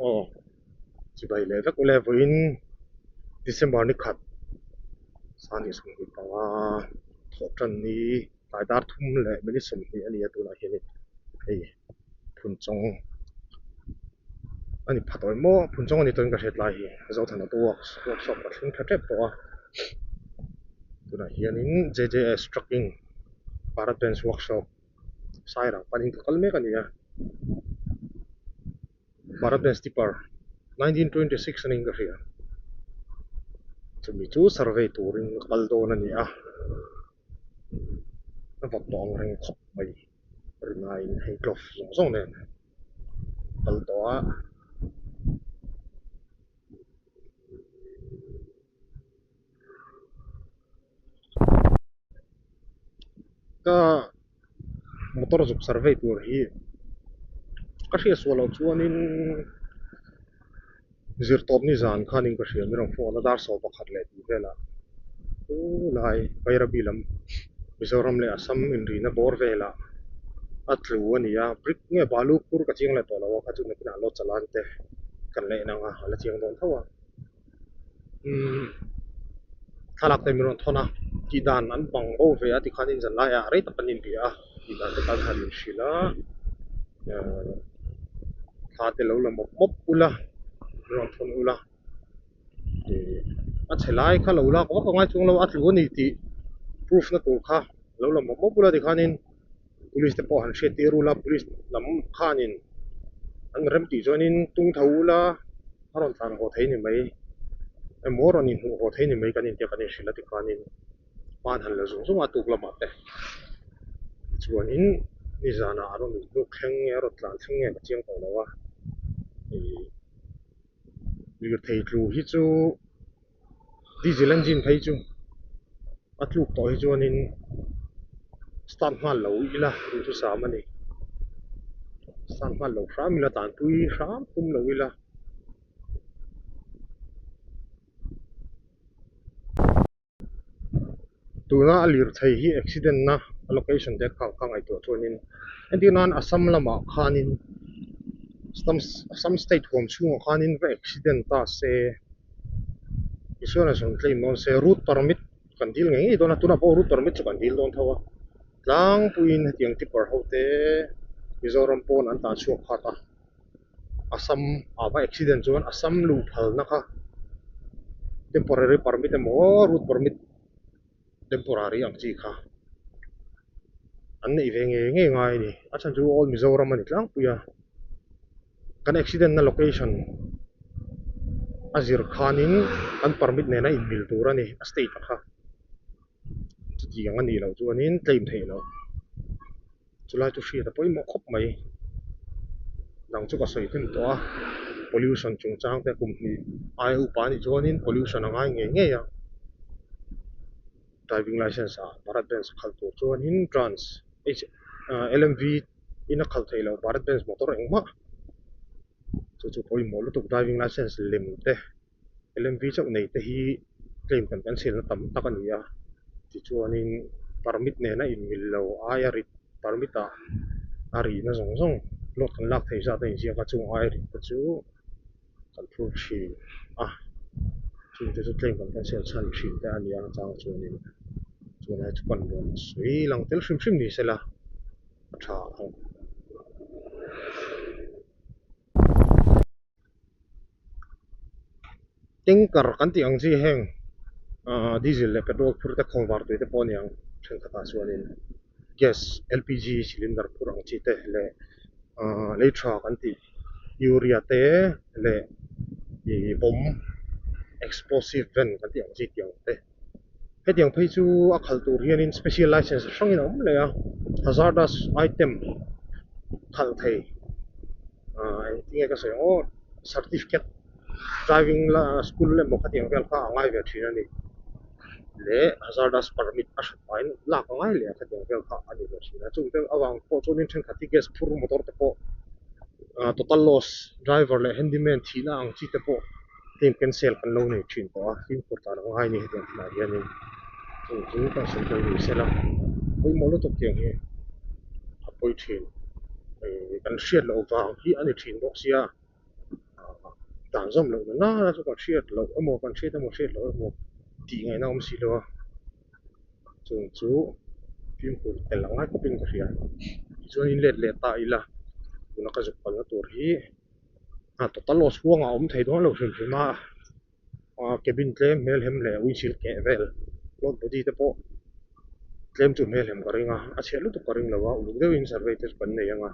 Aw chibai leh vek ule vawiin December ni khat sani 25 thawh tan ni tlai dar thum leh minute 20 a ni a tunah hianin hei Phunchawng a ni pha tawh em maw Phunchawng a ni tawhin ka hriat lai hi Zothana te works workshop a thleng tha tep tawh a tunah hianin J_J_S trucking Bharat Benz workshop. Sairang panin ka kal mek a ni a Bharat Benz Tipper 1926 a niin ka hria chumi chu survey turin ka kal dawn a ni a a vawt tawh ang reng khawp mai rinaiin hei glove zawng zawng nen kal tawh a. Ka motor zuk survey tur hi ka hriat suah loh chuanin zirtawp ni zan khanin ka hria min rawn phone a dar 11 leh tih velah chu lai Bairabi lam Mizoram leh Assam inrihna bawr velah a tlu a ni a brick nge balu phur ka chiang leh tawh lo a kha chu nakinah lo chalan te kan la en ang a a la chiang dawn tho a. Umm thlalak te min rawn thawn a tih dan an bang bo ve a tikhan in zan laiah rei tak an inbia a tih dan te khan han inhrilh a ehh thla te lo la mawp mawp ula min rawn thawn ula ih a chhe lai kha lo lak vak a ngai chuang lo a tlu a ni tih proof na tur kha lo la mawp mawp ula tikhanin police te pawh han hriat tir ula police lam khanin an rem tih chuanin tung tho ula a rawn tlan haw thei ni mai emaw rawn inhmuh haw thei ni mai kan intia kan inhrilh a tikhanin hman han la zung zung a tuk lamah te tichuanin nizanah a rawn inhnuk thleng nge a rawn tlan thleng nge ka chiang tawh lo a ih lirthei tlu hi chu. Diesel engine phei chu a tluk tawh hi chuanin start nghal lo ila duhthusam a ni start nghal lo hram ila tanpui hram tum lo ila. Tuna a lirthei hi accident na a location te kha kha ngaihtuah chuanin entir nan Assam lamah khanin Assam state huam chhungah khanin va accident ta se. Insurance rawn claim dawn se route permit kan dil ngei ngei dawn a tunah pawh route permit chu kan dil dawn tho a tlangpuiin hetiang tipper ho te Mizoram pawn an tan chhuak khat a Assam ah va accident chuan Assam luh phalna kha temporary permit emaw route permit temporary ang chi kha an neih ve ngei ngei ngai a ni a chhan chu all Mizoram a ni tlangpui a kan accident na location a zir khanin an permit nena inmil tur a ni a state ah kha chutiang a nih loh chuanin claim theih loh chulai chu hriat a pawimawh khawp mai dang chu ka sawi hnem tawh a pollution chungchang te kum hnih aia upa anih chuanin pollution a ngai ngei ngei a driving licence ah Bharat Benz khalh tur chuanin trans h L_M_V in a khalh theih loh Bharat Benz motor engmah chu chu pawimawh lutuk driving licence lem te. L_M_V chauh nei te hi claim kan cancel na tam tak a ni a tichuanin permit nena inmil lo aia rit permit ah a rihna zawng zawng load kan lak theih zat a inziak a chung aia rit te chu kan phur thin a chung te chu claim kan cancel chhan thin te a ni a chang chuanin chulai chu kan rawn sawi lang tel hrim hrim ni sela a tha ang. Tanker kan tih ang chi heng ahh diesel leh petrol phur te khawngvar tui te pawh a ni ang thenkhatah chuanin gas L_P_G cylinder phur ang chi te leh ahh lei tha kan tih urea te leh ih bomb explosive van kan tih ang chi tih ang te hetiang phei chu a khalh tur hianin special licence hrangin a awm leh a hazardous item khalh thei ahh engtin nge ka sawi ang aw certificate driving la school emaw khatiang vel kha a ngai ve thin a ni leh hazardous permit a hre pahin lak a ngai leh a khatiang vel kha a ni ve thin a chung te avang pawh chuanin thenkhat hi gas phur motor te pawh ahh total loss driver leh handyman thihna ang chi te pawh team cancel kan lo nei thin tawh a fimkhur tan a ngai a ni hetiang thil ah hianin chung chu kan sawi tel ni sela pawimawh lutuk tiang hi a pawi thin ih kan hriat loh vang hi a ni thin bawk sia. Dan zawm loh na nana chu kan hriat loh emaw kan hriat emaw hriat loh emaw tih ngaihna a awm si lo a, chung chu fimkhur tel ang lai khawpin ka hria. Tichuan in let leh ta ila tuna ka zuk kalna tur hi a total loss huangah a awm thei dawn lo hrim hrim a, cabin tlem hmel hem leh windshield keh vel load body te pawh tlem chu hmel hem ka ring a, a chhiat lutuk ka ring lo a, uluk deuhin survey te chu kan nei ang a,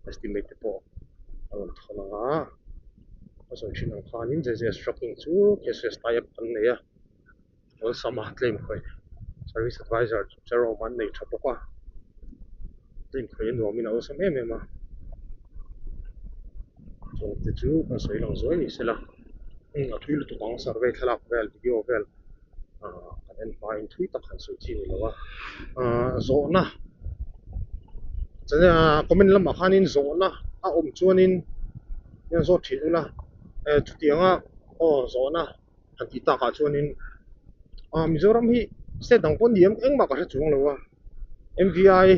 estimate te pawh a rawn thawn ang a, a sawi thin ang khanin JJS trucking chu cases tie up kan nei a, awlsam a claim khawih service advisor Jerome an nei tha bawk a, claim khawih a nuamin a awlsam em em a, chung te chu kan sawi lang zuai ni sela a thui lutuk ang survey thlalak vel video vel. Ahh kan en hmain thui tak han sawi chi ni lo a ahh zawhna comment lamah khanin zawhna a awm chuanin hian zawt thin ula eh chutianga aw zawhna han tih takah chuanin ah Mizoram hi state dang pawh ni em engmah ka hre chuang lo a M_V_I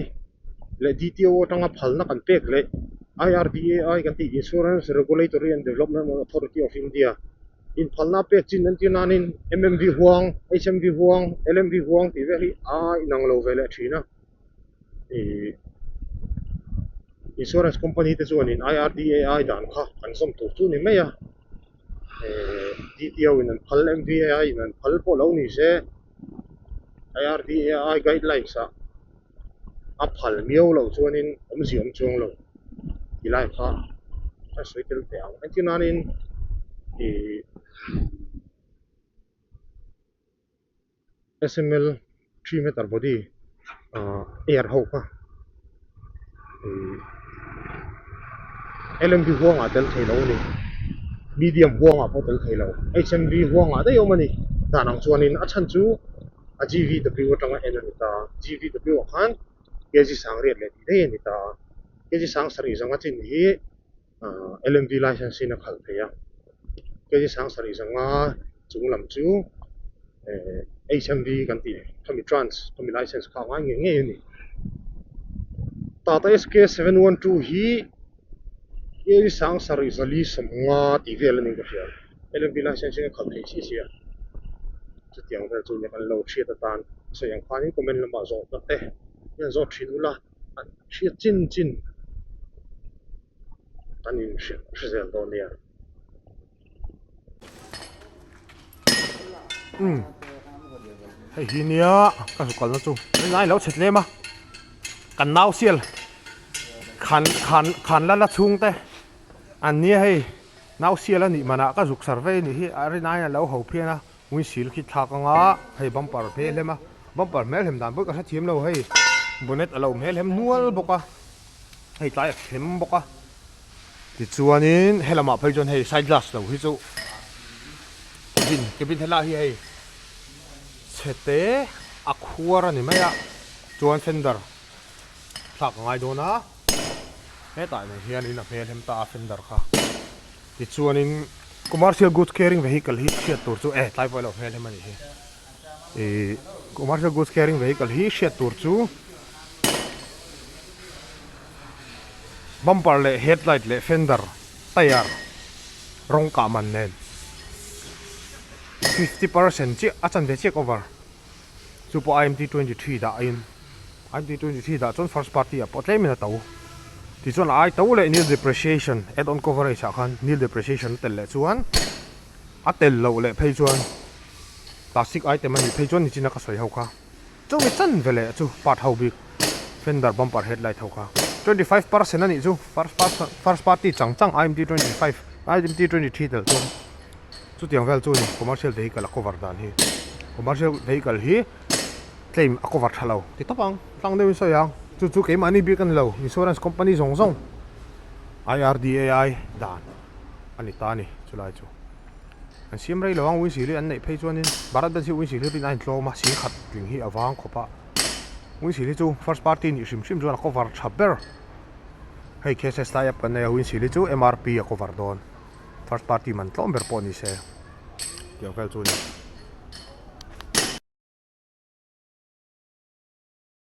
leh D_T_O atanga phalna kan pek leh I_R_D_A_I kan tih Insurance Regulatory and Development Authority of India. Inphalna pek chin an tih nanin MMV huang, HMV huang, LMV huang tih vel hi a inang lo ve leh thin a. Ih insurance company te chuanin IRDAI dan kha an zawm tur chu ni mai a. Eh DTO in an phal, MVAI in an phal pawh lo ni se IRDAI guidelines ah a phal miau loh chuanin awmzia awm chuang lo ti lai kha a sawi tel teh ang. Engtin nanin ih SML 3 meter body ah air ho kha ih LMV huangah tel thei lo a ni medium huangah pawh tel thei lo HMV huangah daih awm a ni dan ang chuanin a chhan chu. A GVW atanga en a ni ta a, GVW ah khan kg sang riat leh tih daih a ni ta a, kg sang sarih zanga chin hi ahh LMV license in a khalh thei a, kg sang sarih zanga chung lam chu ehh HMV kan tih khami trans khami license kha a ngai ngei ngei a ni. Tata SK 712 hi kg sang sarih zali sawmnga tih vel a ni ka hria. LMV license in a khalh thei si si a, chutiang vel chu nia kan lo hriat atan sawi ang khanin comment lamah zawh ta te hian zawt thin ula an hriat chin chin kan in hre zel dawn nia. Umm hei hi nia ka zuk kalna chu hei lo chhe tlem a kan nau sial khan khan khan la la chhung te an nia hei. Nau sial a nih manah ka zuk survey nih hi a rin aiin a lo ho phian a, windshield khi thlak anga hei bumper hmel hem a, bumper hmel hem dan pawh ka hrethiam lo hei bonnet a lo hmel hem nual bawk a, hei tlai a thlem bawk a, tichuanin helamah phei chuan hei side glass lo hi chu cabin cabin helai hi hei chhe te a khuar a ni mai a, chuan fender thlak a ngai dawn a. Hetah nen hianin a hmel hem ta a fender kha tichuanin commercial goods carrying vehicle hi hriat tur chu e tlai pawh ilo hmel hem a nih hi ih commercial goods carrying vehicle hi hriat tur chu bumper leh headlight leh fender tyre rawng kah man nen 50% chiah a chanve chiah cover chu pawh IMT 23 dah in IMT 23 dah chuan first party ah pawh tlem in a to tichuan a ai to leh nil depreciation add on coverage ah khan nil depreciation a tel leh chuan a tel loh leh phei chuan plastic item a nih phei chuan nichina ka sawi ho kha chumi chan ve leh chu part ho bik fender bumper headlight ho kha 25% a nih chu first first party chang chang IMT 25 IMT 23 tel chuan. Chutiang vel chu ni commercial vehicle a cover dan hi. Commercial vehicle hi claim a cover tha lo ti tawp ang, tlang deuhin sawi ang. Chu chu keimahni bik a ni lo, insurance company zawng zawng IRDAI dan a ni ta a ni chulai chu. An siam rei lo ang windshield hi an neih phei chuanin Bharat Benz hi windshield hi rin a intlawm a, sing khat tling hi a vang khawp a. Windshield hi chu first party nih hrim hrim chuan a cover tha ber. Hei cases tie up kan nei a, windshield hi chu MRP a cover dawn. First party man tlawm ber pawh ni se tiang vel chu a ni.